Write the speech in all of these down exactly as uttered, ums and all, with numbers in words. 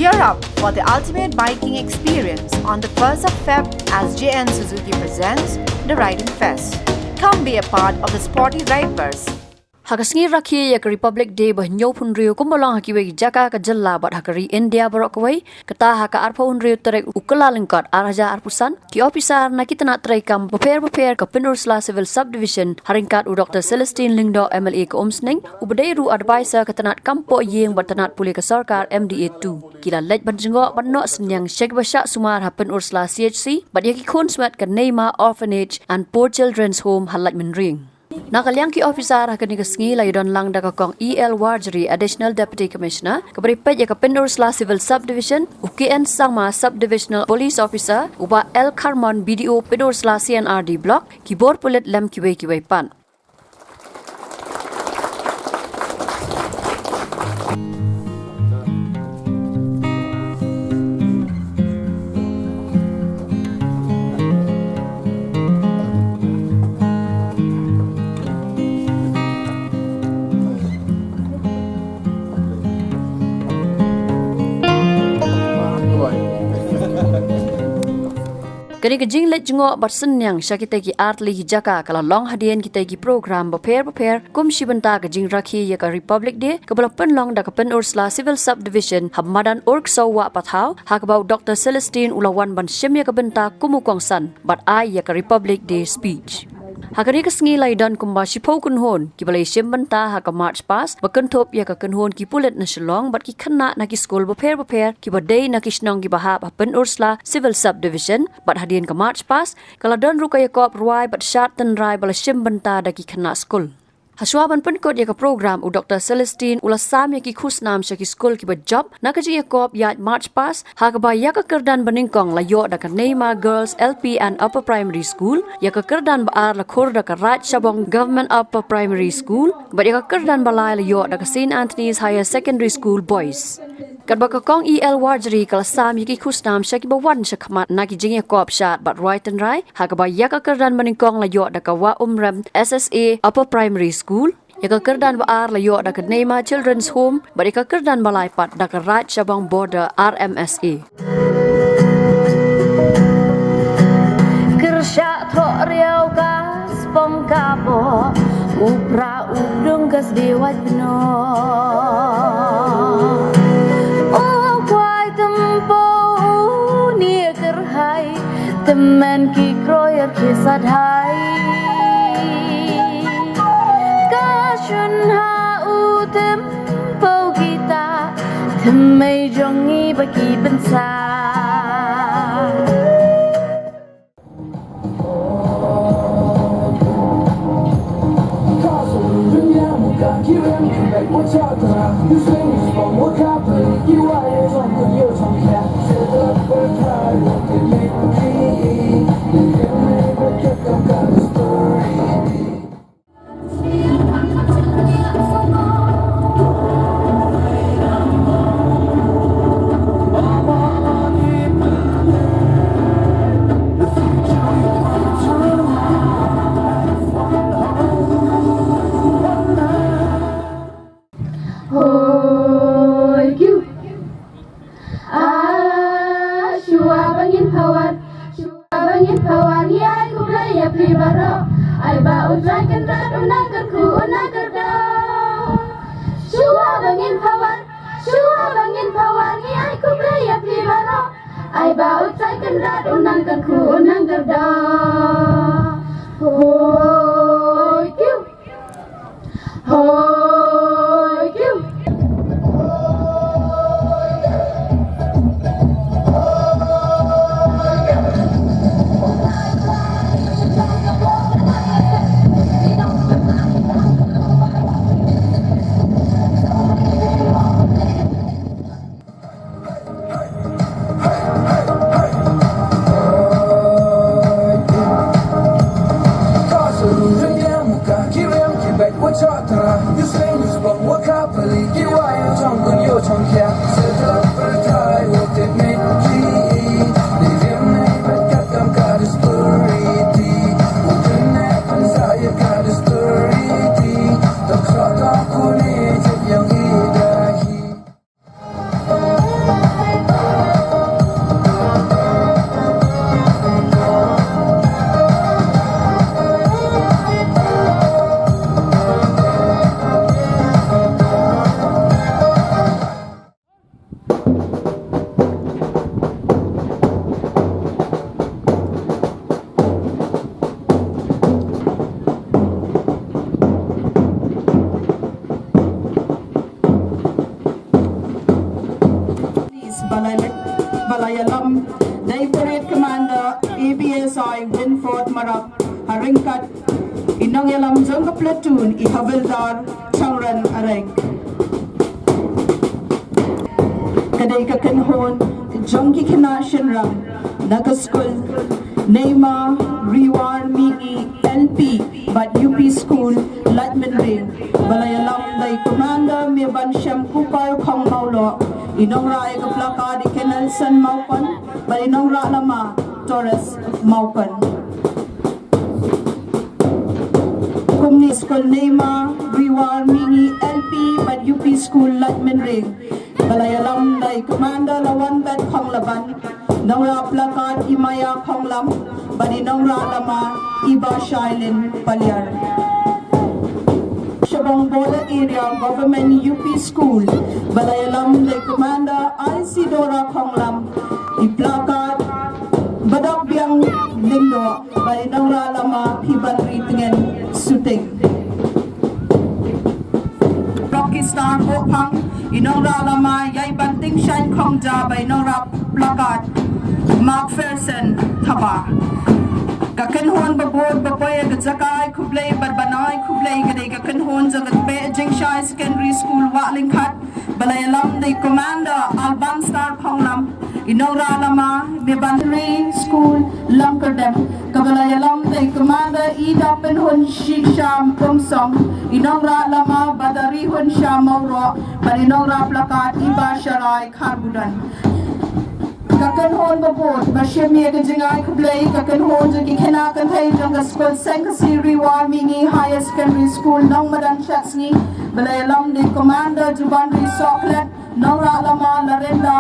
Gear up for the ultimate biking experience on the first of Feb as J N Suzuki presents the Riding Fest. Come be a part of the sporty riders. Ha ka sngi rakhe ïa ka Republic Day ba hynñiewphew hynriew kumba long ha kiwei ki jaka ka jylla bad ha ka ri India baroh kawei, kata ha ka arphew hynriew tarik u Kyllalyngkot ar hajar arphew san, ki officer na ki tnat treikam bapher bapher ka Pynursla Civil Subdivision ha ryngkat u Doctor Celestine Lyngdoh M L A ka Umsning, uba dei ruh advisor ka tnat kam pohïing bad tnat pule ka sorkar M D A two, ki la leit ban jngoh ban noh synñiang sha kiba shah sumar ha Pynursla C H C bad ïa ki khun smet ka Neima Orphanage and Poor Children's Home ha Laitumkhrah. Na ka liang ki officer ha kane ka sngi la ïadon lang da ka Kong E L Warjri, Additional Deputy Commissioner, kaba dei peit ïa ka Pynursla Civil Subdivision, u K N Sangma, Subdivisional Police Officer, u Bah L Kharmon, B D O Pynursla C and R D Block, ki bor pulit lem kiwei kiwei pat. Kane ka jingleit jngoh bad synñiang sha kitei ki artylli ki jaka ka la long hadien kitei ki program bapher bapher, kum shi bynta ka jingrakhe ïa ka Republic Day, kaba la pynlong da ka Pynursla Civil Subdivision ha madan Urksaw Wah Pathaw, ha kaba u Doctor Celestine u la wan ban shim ïa ka bynta kum u kongsan bad ai ïa ka Republic Day speech. Ha kane ka sngi la ïadon kumba shiphew kynhun kiba la ïashim bynta ha ka March Past, ba kynthup ïa ka kynhun ki pulit na Shillong bad ki khynnah na ki skul bapher bapher kiba dei na ki shnong kiba hap ha Pynursla Civil Subdivision, bad hadien ka March Past ka la don ruh ka ïakop rwai bad shad tynrai ba la shim bynta da ki khynnah skul. Hashwa ban pynkut ïa ka program, u Doctor Celestine u la sam ïa ki khusnam sha ki skul kiba jop na ka jingïakop ïaid March Past, ha kaba ïa ka kyrdan banyngkong la ïoh da ka Neima Girls L P and Upper Primary School, ïa ka kyrdan ba ar la khur da ka Raid Shabong Government Upper Primary School, bad ïa ka kyrdan ba lai la ïoh da ka Saint Anthony's Higher Secondary School Boys. Katba ka Kong E L Warjri ka la sam ïa ki khusnam sha kiba wan shakhmat na ki jingïakop shad bad rwai tynrai, ha kaba ïa ka kyrdan banyngkong la ïoh da ka Wah Umrem S S A Upper Primary School, ïa ka kyrdan ba ar la ïoh da ka Neima Children's Home, bad ïa ka kyrdan ba lai pat da ka Raid Shabong Border R M S A. Kyrshah thoh riaw ka spong ka boh, u pra u dung ka sdie wait noh. U kwai tympew u nie kyrhai, tymmen ki kroier ki sadhai. Ka shun ha u tympew kita, thymmei jong ngi ba ki bynsa. Hoi kiu. Ah, shuwa ba ngin phawar, shuwa ba ngin phawar, ngi ai khublei ïa phi baroh. Ai ba U Trai Kynrad un nang kyrkhu, un nang kyrdoh. Shuwa ba ngin phawar, shuwa ba ngin phawar, ngi ai khublei ïa phi baroh. Ai ba U Trai Kynrad un nang kyrkhu, un nang kyrdoh. Hoi kiu. Hoi kiu. Ba la ïalam da i Parade Commander A B S I Winford Marak ha ryngkat i nongïalam jong ka platoon, i Havildar Changran Arek. Ka dei ka kynhun jong ki khynnah shynrang na ka skul Neima Riwar Mihngi L P bad U P School Laitumkhrah, ba la ïalam da i Commander Mebanshemkupar Khongmawloh, i nongrah ïa ka placard i Kennelson Mawkon bad i nongrah lama Torres Mawkon. Kumne skul Neima Riwar Mihngi L P bad U P School Laitumkhrah, ba la ïalam da i Commander Lawanbet Khonglaban, nongrah placard i Maya Khonglam bad i nongrah lama i Bashailin Paliar. Shabong Border Area Government U P School, ba la ïalam da i Commander Isidora Khonglam, i placard Badok Biang Lyngdoh bad i nongrah lama Phibanri Tngen Suting. Rocky Star Pohphang, i nongrah lama Ïaibantingshaiñ Khongja bad i nongrah placard Mark Fersen Thaba. Ka kynhun ba bud ba poi ïa ka jaka ai khublei bad ban ai khublei ka dei ka kynhun jong ka Tbeh Jingshai Secondary School Wahlyngkhat, ba la ïalam da i Commander Alban Star Khonglam, i nongrah lama Mebanri School Lamkyrdem, kaba la ïalam da i Commander Ida Pynhun Shisha Pumsong, i nongrah lama Badarihun Sha Mawroh bad i nongrah placard i Basharai Kharbudon. Ka kynhun ba bud ba shim ïa ka jingai khublei, ka kynhun jong ki khynnah kynthei jong ka skul Sengkhasi Riwar Mihngi Higher Secondary School Nongmadan Shadngi, ba la ïalam da i Commander Jubanri Sohkhlet, nongrah lama Larenda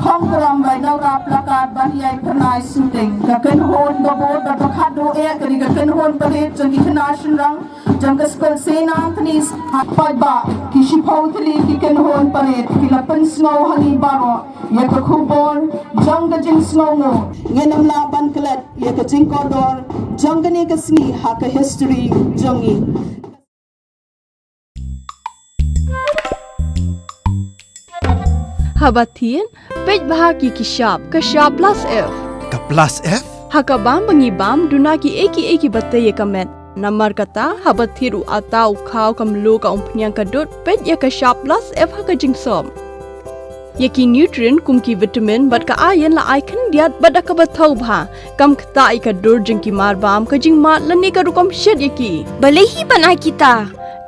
Khongkram bad i nongrah placard Ban Ïai Pyrnai Suting. Ka kynhun ba bud ba khatduh eh ka dei ka kynhun parade jong ki khynnah shynrang jong ka skul Saint Anthony's ha Paidbah. Ki shiphew tylli ki kynhun parade ki la pynsngew ha ngi baroh ïa ka khubor jong ka jingsngewnguh. Ngin ym lah ban klet ïa ka jingkordor jong kane ka sngi ha ka history jong ngi. Haba thied, peit bha ki ki shap, ka shap plus F. Ka plus F? Ha ka bam ba ngi bam, duna kiei kiei kiba tei ïa ka met. Namar kata, haba thied u atta u khaw ka mluh ka umphniang ka dud, peit ïa ka shap plus F ha ka jingsop. Ïa ki nutrient kum ki vitamin bad ka iron la ai khyndiat bad da kaba thaw bha. Kam ktah ïa ka dur jong ki mar bam, ka jingmad lane ka rukom shet ïa ki. Balei hi ban ai kita?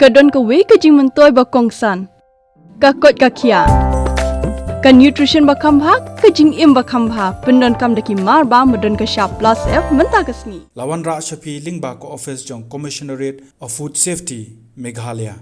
Ka don kawei ka jingmyntoi ba kongsan. Ka koit ka khiah. Ka nutrition ba kham bha, ka jingim ba kham bha. Pyndonkam da ki mar bam ba don ka shap plus F mynta ka sngi. La wanrah sha phi lyngba ka office jong Commissionerate of Food Safety, Meghalaya.